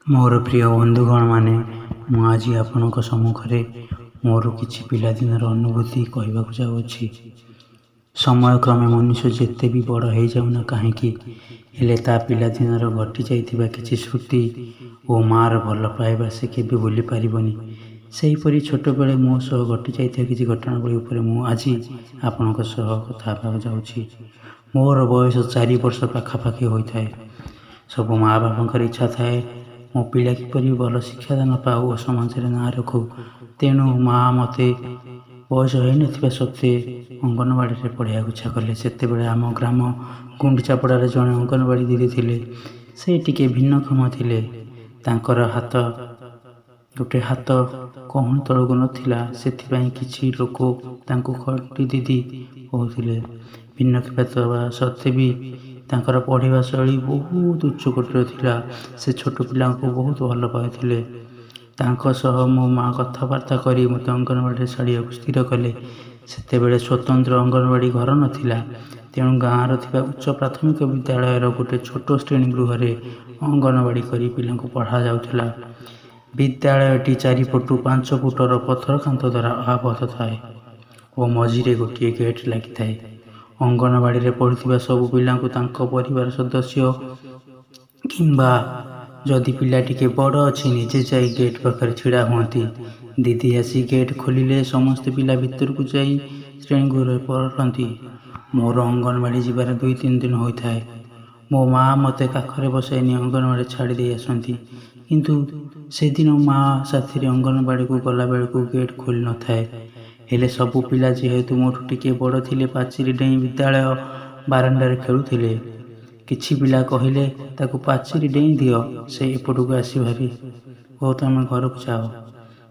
ମୋର ପ୍ରିୟ ବନ୍ଧୁଗଣମାନେ, ମୁଁ ଆଜି ଆପଣଙ୍କ ସମ୍ମୁଖରେ ମୋର କିଛି ପିଲାଦିନର ଅନୁଭୂତି କହିବାକୁ ଯାଉଅଛି। ସମୟକ୍ରମେ ମନୁଷ୍ୟ ଯେତେ ବି ବଡ଼ ହେଇଯାଉନା କାହିଁକି, ହେଲେ ତା ପିଲାଦିନର ଘଟିଯାଇଥିବା କିଛି ସ୍ମୃତି ଓ ମାଆର ଭଲ ପାଇବା ସେ କେବେ ଭୁଲି ପାରିବନି। ସେହିପରି ଛୋଟବେଳେ ମୋ ସହ ଘଟିଯାଇଥିବା କିଛି ଘଟଣାବଳୀ ଉପରେ ମୁଁ ଆଜି ଆପଣଙ୍କ ସହ କଥା ହେବାକୁ ଯାଉଛି। ମୋର ବୟସ 4 ବର୍ଷ ପାଖାପାଖି ହୋଇଥାଏ। ସବୁ ମା' ବାପାଙ୍କର ଇଚ୍ଛା ଥାଏ, ମୋ ପିଲା କିପରି ଭଲ ଶିକ୍ଷାଦାନ ପାଉ ଓ ସମାଜରେ ନାଁ ରଖୁ। ତେଣୁ ମା' ମୋତେ ବୟସ ହୋଇନଥିବା ସତ୍ତ୍ୱେ ଅଙ୍ଗନବାଡ଼ିରେ ପଢ଼ିବାକୁ ଇଚ୍ଛା କଲେ। ସେତେବେଳେ ଆମ ଗ୍ରାମ ଗୁଣ୍ଡିଚାପଡ଼ାରେ ଜଣେ ଅଙ୍ଗନବାଡ଼ି ଦିଦି ଥିଲେ। ସେ ଟିକେ ଭିନ୍ନକ୍ଷମ ଥିଲେ। ତାଙ୍କର ଗୋଟେ ହାତ କହୁଣୀ ତଳକୁ ନଥିଲା। ସେଥିପାଇଁ କିଛି ଲୋକ ତାଙ୍କୁ ଖଣ୍ଟି ଦିଦି କହୁଥିଲେ। ଭିନ୍ନକ୍ଷମ ଥିବା ସତ୍ତ୍ୱେ ବି ତାଙ୍କର ପଢ଼ିବା ଶୈଳୀ ବହୁତ ଉଚ୍ଚକୋଟୀର ଥିଲା। ସେ ଛୋଟ ପିଲାଙ୍କୁ ବହୁତ ଭଲ ପାଉଥିଲେ। ତାଙ୍କ ସହ ମୋ ମା କଥାବାର୍ତ୍ତା କରି ମୋତେ ଅଙ୍ଗନବାଡ଼ିରେ ଛାଡ଼ିବାକୁ ସ୍ଥିର କଲେ। ସେତେବେଳେ ସ୍ୱତନ୍ତ୍ର ଅଙ୍ଗନବାଡ଼ି ଘର ନଥିଲା। ତେଣୁ ଗାଁର ଥିବା ଉଚ୍ଚ ପ୍ରାଥମିକ ବିଦ୍ୟାଳୟର ଗୋଟେ ଛୋଟ ଶ୍ରେଣୀ ଗୃହରେ ଅଙ୍ଗନବାଡ଼ି କରି ପିଲାଙ୍କୁ ପଢ଼ାଯାଉଥିଲା। ବିଦ୍ୟାଳୟଟି ଚାରିପଟୁ 5 ଫୁଟର ପଥର କାନ୍ଥ ଦ୍ୱାରା ଆବଦ୍ଧ ଥାଏ ଓ ମଝିରେ ଗୋଟିଏ ଗେଟ୍ ଲାଗିଥାଏ। ଅଙ୍ଗନବାଡ଼ିରେ ପଢ଼ୁଥିବା ସବୁ ପିଲାଙ୍କୁ ତାଙ୍କ ପରିବାର ସଦସ୍ୟ କିମ୍ବା ଯଦି ପିଲା ଟିକେ ବଡ଼ ଅଛି, ନିଜେ ଯାଇ ଗେଟ୍ ପାଖରେ ଛିଡ଼ା ହୁଅନ୍ତି। ଦିଦି ଆସି ଗେଟ୍ ଖୋଲିଲେ ସମସ୍ତେ ପିଲା ଭିତରକୁ ଯାଇ ଶ୍ରେଣୀ ଗୃହରେ ପଢ଼ନ୍ତି। ମୋର ଅଙ୍ଗନବାଡ଼ି ଯିବାର 2-3 ଦିନ ହୋଇଥାଏ। ମୋ ମା ମୋତେ କାଖରେ ବସାଇ ନେଇ ଅଙ୍ଗନବାଡ଼ି ଛାଡ଼ି ଦେଇ ଆସନ୍ତି। କିନ୍ତୁ ସେଦିନ ମା ସାଥିରେ ଅଙ୍ଗନବାଡ଼ିକୁ ଗଲାବେଳକୁ ଗେଟ୍ ଖୋଲି ନଥାଏ। ହେଲେ ସବୁ ପିଲା ଯେହେତୁ ମୋଠୁ ଟିକିଏ ବଡ଼ ଥିଲେ, ପାଚେରୀ ଡେଇଁ ବିଦ୍ୟାଳୟ ବାରଣ୍ଡାରେ ଖେଳୁଥିଲେ। କିଛି ପିଲା କହିଲେ, "ତାକୁ ପାଚେରୀ ଡେଇଁ ଦିଅ, ସେ ଏପଟକୁ ଆସିବ ଭାରି ଓ ତମେ ଘରକୁ ଯାଅ।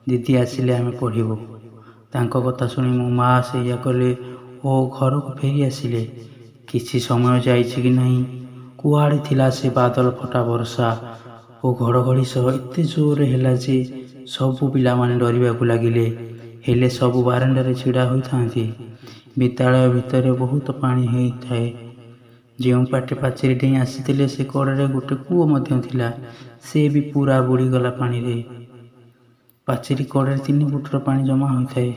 ଦିଦି ଆସିଲେ ଆମେ ପଢ଼ିବୁ।" ତାଙ୍କ କଥା ଶୁଣି ମୋ ମା ସେଇଆ କଲେ ଓ ଘରକୁ ଫେରି ଆସିଲେ। କିଛି ସମୟ ଯାଇଛି କି ନାହିଁ, କୁଆଡ଼େ ଥିଲା ସେ ବାଦଲ ଫଟା ବର୍ଷା ଓ ଘଡ଼ଘଡ଼ି ସହ ଏତେ ଜୋରରେ ହେଲା ଯେ ସବୁ ପିଲାମାନେ ଡରିବାକୁ ଲାଗିଲେ। ହେଲେ ସବୁ ବାରଣ୍ଡାରେ ଛିଡ଼ା ହୋଇଥାନ୍ତି। ବିଦ୍ୟାଳୟ ଭିତରେ ବହୁତ ପାଣି ହେଇଥାଏ। ଯେଉଁ ପଟେ ପାଚେରୀ ଡେଇଁ ଆସିଥିଲେ, ସେ କଡ଼ରେ ଗୋଟେ କୂଅ ମଧ୍ୟ ଥିଲା। ସେ ବି ପୂରା ବୁଡ଼ିଗଲା ପାଣିରେ। ପାଚେରୀ କଡ଼ରେ 3 ଫୁଟର ପାଣି ଜମା ହୋଇଥାଏ।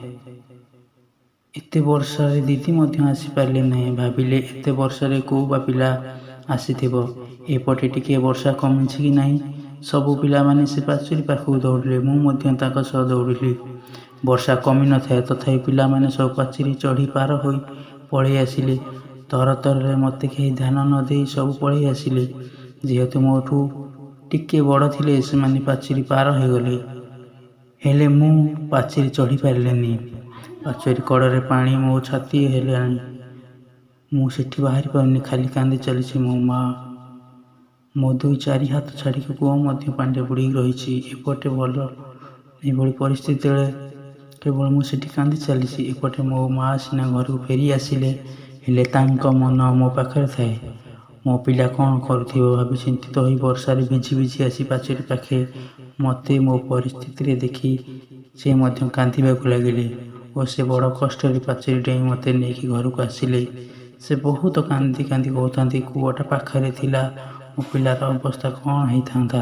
ଏତେ ବର୍ଷାରେ ଦିଦି ମଧ୍ୟ ଆସିପାରିଲେ ନାହିଁ। ଭାବିଲେ, ଏତେ ବର୍ଷାରେ କୋଉ ବା ପିଲା ଆସିଥିବ। ଏପଟେ ଟିକିଏ ବର୍ଷା କମିଛି କି ନାହିଁ, ସବୁ ପିଲାମାନେ ସେ ପାଚେରୀ ପାଖକୁ ଦୌଡ଼ିଲେ। ମୁଁ ମଧ୍ୟ ତାଙ୍କ ସହ ଦୌଡ଼ିଲି। ବର୍ଷା କମି ନଥାଏ, ତଥାପି ପିଲାମାନେ ସବୁ ପାଚେରୀ ଚଢ଼ି ପାର ହୋଇ ପଳେଇ ଆସିଲେ। ତରତରରେ ମୋତେ କେହି ଧ୍ୟାନ ନ ଦେଇ ସବୁ ପଳେଇ ଆସିଲେ। ଯେହେତୁ ମୋଠୁ ଟିକେ ବଡ଼ ଥିଲେ, ସେମାନେ ପାଚେରୀ ପାର ହୋଇଗଲେ। ହେଲେ ମୁଁ ପାଚେରୀ ଚଢ଼ି ପାରିଲିନି। ପାଚେରୀ କଡ଼ରେ ପାଣି ମୋ ଛାତି ହେଲାଣି। ମୁଁ ସେଠି ବାହାରି ପାରୁନି, ଖାଲି କାନ୍ଦି ଚାଲିଛି। ମୋ ମା ମୋ ଦୁଇ ଚାରି ହାତ ଛାଡ଼ିକି କୂଅ ମଧ୍ୟ ପାଣିରେ ବୁଡ଼ିକି ରହିଛି। ଏପଟେ ଭଲ ଏଭଳି ପରିସ୍ଥିତି ବେଳେ କେବଳ ମୁଁ ସେଠି କାନ୍ଦି ଚାଲିଛି। ଏପଟେ ମୋ ମା ସିନା ଘରକୁ ଫେରି ଆସିଲେ, ହେଲେ ତାଙ୍କ ମନ ମୋ ପାଖରେ ଥାଏ। ମୋ ପିଲା କ'ଣ କରୁଥିବ ଭାବି ଚିନ୍ତିତ ହୋଇ ବର୍ଷାରେ ଭିଜି ଭିଜି ଆସି ପାଚେରୀ ପାଖେ ମୋତେ ମୋ ପରିସ୍ଥିତିରେ ଦେଖି ସେ ମଧ୍ୟ କାନ୍ଦିବାକୁ ଲାଗିଲେ ଓ ସେ ବଡ଼ କଷ୍ଟରେ ପାଚେରୀ ଡେଇଁ ମୋତେ ନେଇକି ଘରକୁ ଆସିଲେ। ସେ ବହୁତ କାନ୍ଦି କାନ୍ଦି କହୁଥାନ୍ତି, "କୂଅଟା ପାଖରେ ଥିଲା, ମୋ ପିଲାର ଅବସ୍ଥା କ'ଣ ହେଇଥାନ୍ତା?"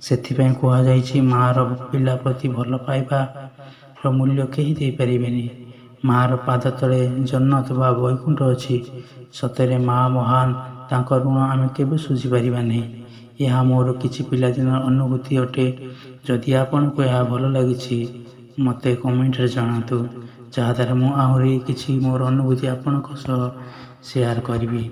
ସେଥିପାଇଁ କୁହାଯାଇଛି, ମାଆର ପିଲା ପ୍ରତି ଭଲ ପାଇବାର ମୂଲ୍ୟ କେହି ଦେଇପାରିବେନି। ମାଆର ପାଦ ତଳେ ଜନ୍ନତ ବା ବୈକୁଣ୍ଠ ଅଛି। ସତରେ ମା ମହାନ। ତାଙ୍କ ଋଣ ଆମେ କେବେ ଶୁଝିପାରିବା ନାହିଁ। ଏହା ମୋର କିଛି ପିଲାଦିନର ଅନୁଭୂତି ଅଟେ। ଯଦି ଆପଣଙ୍କୁ ଏହା ଭଲ ଲାଗିଛି, ମୋତେ କମେଣ୍ଟରେ ଜଣାନ୍ତୁ, ଯାହାଦ୍ୱାରା ମୁଁ ଆହୁରି କିଛି ମୋର ଅନୁଭୂତି ଆପଣଙ୍କ ସହ ସେୟାର କରିବି।